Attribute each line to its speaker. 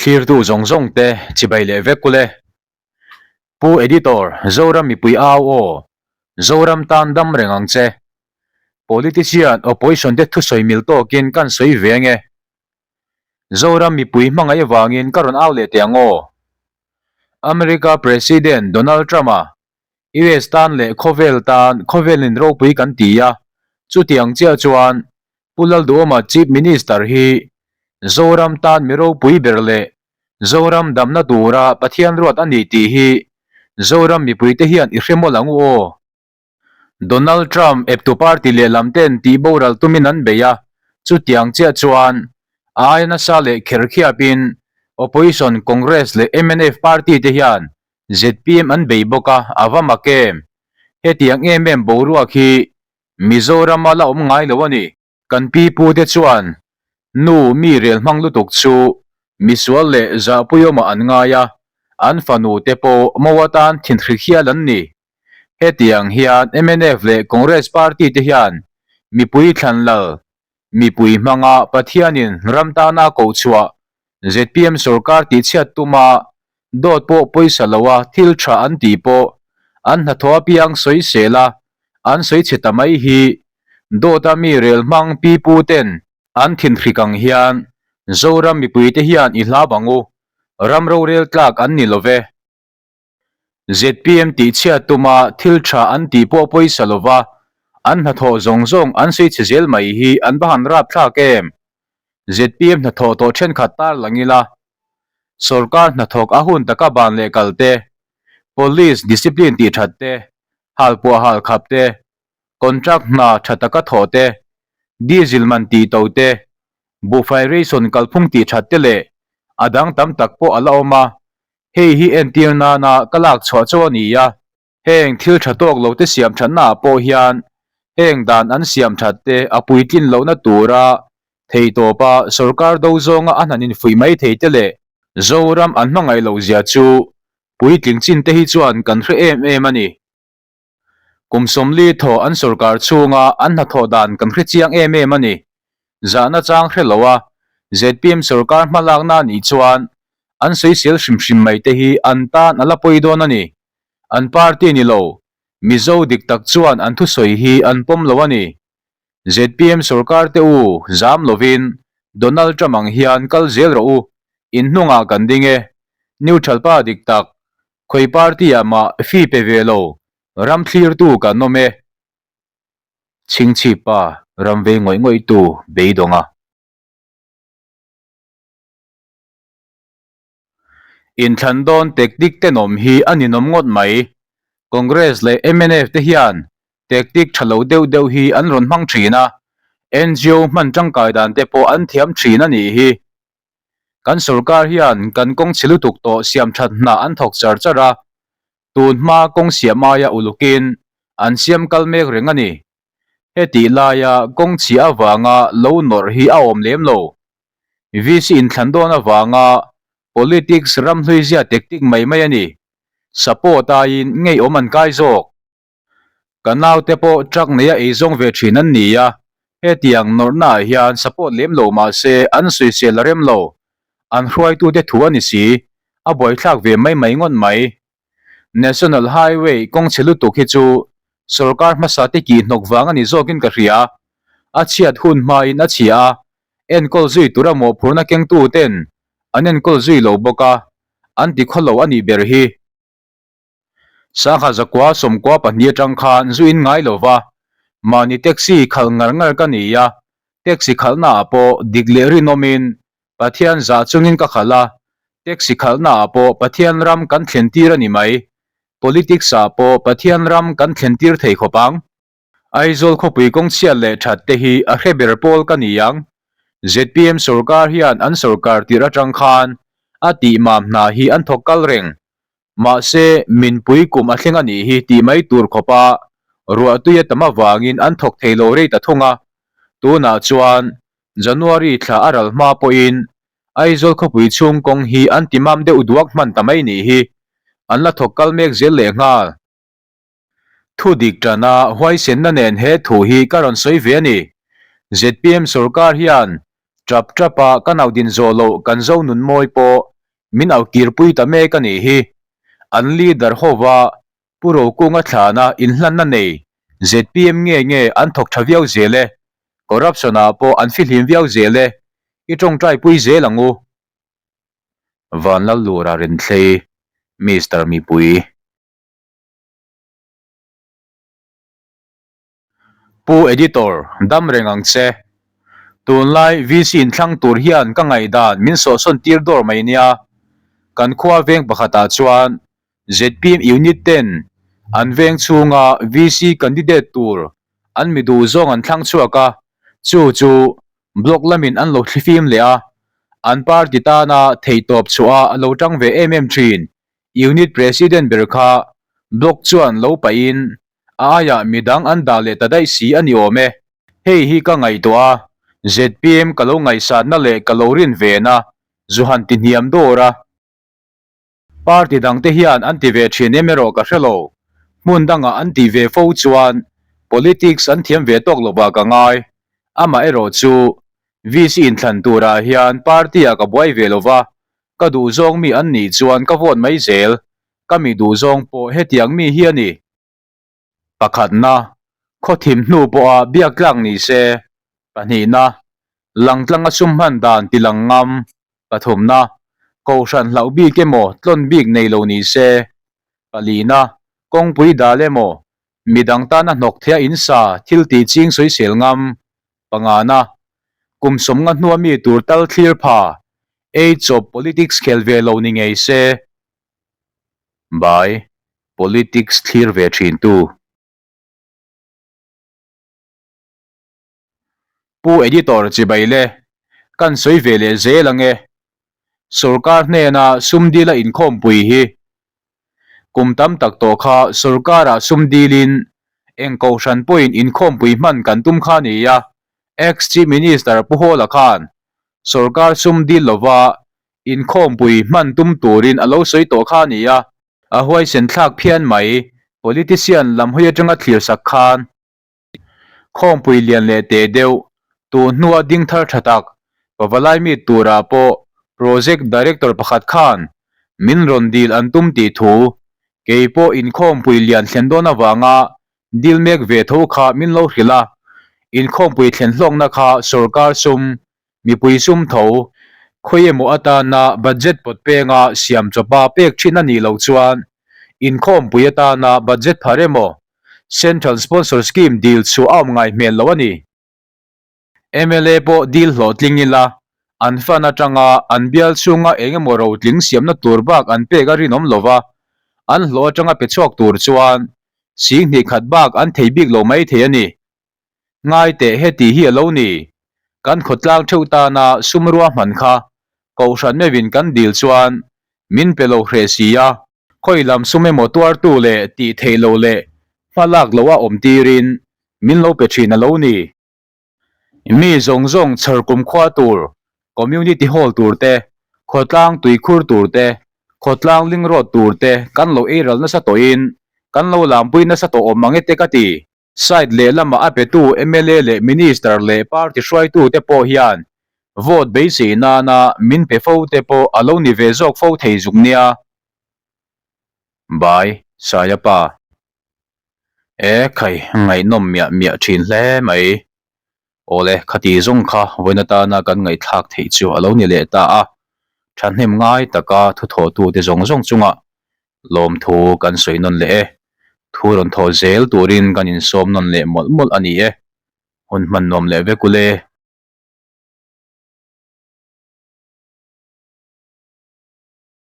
Speaker 1: Thlirtu zawng zawng te chibai leh vek ule. Pu Editor, Zoram mipui au aw, Zoram tan dam reng ang che. Politician, opposition te thusawi mil tawkin kan sawi ve ange. Zoram mipui hmangaih avangin ka rawn au leh teh ang aw. America President Donald Trump-a US tan leh khawvel tan khawvelin ropui kan ti a, chutiang chiah chuan Pu Lalduhawma Chief Minister hi Zoram tan mi ropui ber leh Zoram damna tura Pathian ruat a ni tih hi Zoram mipuite hian i hre mawlh ang u aw. Donald Trump eptu party lehlam ten tih boral tumin an bei a, chutiang chiah chuan a aia nasa leh kher khiapin Opposition Congress leh mnf party te hian zpm an bei bawk a, a va mak em? Hetiang em em boruak hi Mizorama la awm ngai lo a ni. Kan pi pu te chuan nu mi rel hmang lutuk chu misual leh zahpuiawmah an ngai a, an fanu te pawh mo atan thinhri hial an ni. Hetiang hian mnf leh Congress party te hian mipui thlan lal, mipui hmanga Pathianin ram tana koh chhuah zpm sorkar tihchhiat tuma dawt pawh pawisa loa thil tha an tih pawh an hnathawh apiang sawi sel a, an sawi chhe ta mai hi dawta mi rel hmang pi pu ten an thinhrik ang hian Zoram mipuite hian i hlau ang u, ram rorel tlak an ni lo ve. Zpm tihchhiat tuma thil tha an tih pawh pawisa lova an hnathawh zawng zawng an sawi chhe zel mai hi an va han rapthlak em? Zpm hnathawh tawh thenkhat tar lang ila, sawrkar hnathawk a hun taka ban leh kal te, police discipline tih that te, halpuah hal khap te, contract hna tha taka thawh te, diesel man tih to te, buhfai ration kalphung tih that te leh a dang tam tak pawh a la awm a, Hei hi entir nana ka lak chhuah chu a ni a, heng thil tha tawk lo te siam thatna ah pawh hian heng dan an siam that te a puitlin lohna tura theitawpa sorkar do zawnga a hnan infuih mai thei te leh Zoram an hmangaih loh zia chu puitling chin te hi chuan kan hre em em a ni. Kum 40 thaw an sorkar chhunga an hnathawh dan kan hre chiang em em a ni. Zahna chang hre lo a, zpm sorkar hmalakna a nih chuan an sawisel hrim hrim mai te hi an tan a la pawi dawn a ni. An party ni lo, Mizo dik tak chuan an thusawi hi an pawm lo a ni. Zpm sorkar te u zam lovin Donald Trump ang hian kal zel rawh u, in hnungah kan ding e. Neutral pa dik tak, Khawi party ah mah fee pe ve lo, ram thlirtu kan awm e. Chhingchhip pa ram vei ngawih ngawih tu beidawng a. Inthlan dawn tactic tenawm hi a ninawm ngawt mai. Congress leh mnf te hian tactic tha lo deuh deuh hi an rawn hmang thin a, ngo hman tangkai dan te pawh an thiam thin a nih hi. Kan sorkar hian kan kawng chhe lutuk tawh siam that hna an thawk char char a, tun hma kawng siam aia ulukin an siam kal mek reng a ni. Hetih laia kawng chhia avanga lo nawrh hi a awm lem lo. VC inthlan dawn avanga politics ramhlui zia tactic mai mai a ni. Support aiin ngeiawm an kai zawk. Ka naute pawh truck neia eizawng ve thin an ni a, hetiang nawrhna ah hian support lem lo mah se an sawisel a rem lo. An hruaitute thu a ni si, a buaithlak ve mai mai ngawt mai. National Highway kawng chhe lutuk hi chu sorkar hmasa te kih hnawk vang a ni zawkin ka hria. A chhiat hun hmain a chhia a, enkawl zui tura mawhphurhna kengtu ten an enkawl zui lo bawk a, an ti khawlo a nih ber hi. Sangha zakua sawmkua pahnih atang khan zu in ngai lo va, mahni taxi khalh ngar ngar ka ni a, taxi khalhna ah pawh dik leh rinawmin Pathian zah chungin ka khalh a, taxi khalhna ah pawh Pathian ram kan thlen tir a ni mai, politics ah pawh Pathian ram kan thlen tir thei khawp ang. Aizawl khawpui kawngchhiat leh that te hi a hre ber pawl ka ni ang. Zpm sorkar hian an sorkar tirh atang khan a tih mam hna hi an thawk kal reng. Mahse, minpui kum a thleng a nih hi tih mai tur khawpa ruahtui a tam avangin an thawk thei lo rei ta thung a. Tunah chuan January thla a ral hma pawhin Aizawl khawpui chhung kawng hi an ti mam deuh duak hman ta mai nih hi. An la thawk kal mek zel lehnghal. Thu dik tana huaisenna nen he thu hi ka rawn sawi ve a ni. Zpm sorkar hian tap tapa ka nau din zawh loh kan zo nun mawi pawh. min aukirpui ta mek a nih hi. An leader hova Pu Rokunga thlana inhlanna nei zpm nge nge an thawk tha viau zel e, corruption ah pawh an fihlim viau zel e, i tawngtaipui zel ang u. Vanlallura Renthlei, Mister Mipui. Pu Editor, dam reng ang che. Tunlai VC inthlang tur hian ka ngaihdan min sawhsawn tir dawr mai nia. Kan khua veng pakhatah chuan zpm unit ten an veng chhunga VC candidate tur an mi duh zawng an thlang chhuak a, chu chu block lamin an lo thlifim leh a, an party tana theihtawp chhuah a lo tang ve em em thin. Unit President ber kha block chuan lo pahin a aiah midang an dah leh ta daih si a ni awm e. Hei hi ka ngaihtuah a, zpm ka lo ngaihsatna leh ka lo rin vena zu han ti hniam dawr a. Party dangte hian an ti ve thin em erawh ka hre lo. Hmun dangah an tih ve fo chuan politics an thiam ve tawk lovah ka ngai. Amaherawh chu VC inthlan turah hian party-ah ka buai ve lova, ka duhzawng mi an nih chuan ka vote mai zel. Ka mi duhzawng pawh hetiang mi hi a ni. Pakhatna, khaw thim hnu pawha biak tlak ni se. Pahnihna, langtlanga sum hman dan ti lang ngam. Pathumna, kohhran hlauh bik emaw tlawn bik nei lo ni se. Palina, kawngpui dal emaw midang tana hnawk theia insa thil tih ching sawisel ngam. Pangana, kum sawmnga hnua mi tur tal thlir pha, ei chawp politics khel ve lo ni ngei se. By, Politics thlir ve thin tu. Pu Editor chibai le, kan sawi ve leh zel ang e. Sorkar hnena sum dila inkhawmpui hi kum tam tak tawh kha sorkarah sum dilin eng kohhran pawhin inkhawmpui hman kan tum kha ni a, ex-Chief Minister Pu Hawla khan sorkar sum dil lova Inkhawmpui hman tum turin a lo sawi tawh kha a ni a. A huaisen thlak phian mai, politician lam hawi atanga thlir sak khan. Khawmpui lian leh teh deuh, tun hnua ding thar tha tak, Pavalai meet turah pawh Project Director pakhat khan min rawn dil an tum tih thu, kei pawh inkhawmpui lian thlen dawn avanga dil mek ve tho kha min lo hrilh a, inkhawmpui thlen hlawkna kha sorkar sum Mipui sum tho, khawi emaw atana budget pawt penga siam chawpa pek thin a nih loh chuan inkhawmpui atana budget phar emaw Central Sponsor Scheme dil chu a awm ngai hmel lo a ni. Mla pawh dil hlawhtling ila, an fund atanga an bial chhunga eng emaw rotling siamna tur bak an pek a rinawm lo va, an hlawh atanga pe chhuak tur chuan singhnih khat bak an thei bik lo mai thei a ni. Ngai teh heti hi a lo ni. Kan khawtlang theuh tana sum ruahman kha Kohhran meuhin kan dil chuan min pe lo hreh si a, khawi lam sum emaw tuartu leh tih theih loh leh hma lak loh a awm tirin min lo pe thin a lo ni. Mi zawng zawng chhar kumkhua tur, Community Hall tur te, khawtlang tuikhur tur te, khawtlang ling road tur te kan lo eiral nasa tawhin kan lo lampui nasa tawh awm ang e te ka ti. Side lehlamah a petu mla leh Minister leh party hruaitute pawh hian vote beisei nana min pe fo te pawh a lo ni ve zawk fo thei zuk nia. By, Saia pa. E khai, ngaihnawm miah miah thin hle mai. Awle, khati zawng kha vawiin atana kan ngaihthlak theih chu a lo ni leh ta a, thahnem ngai taka thuthawhtute zawng zawng chungah Lawmthu kan sawi nawn leh e. Thu rawn thaw zel turin kan insawm nawn leh mawlh mawlh a ni e. Hun hman nuam leh vek ule.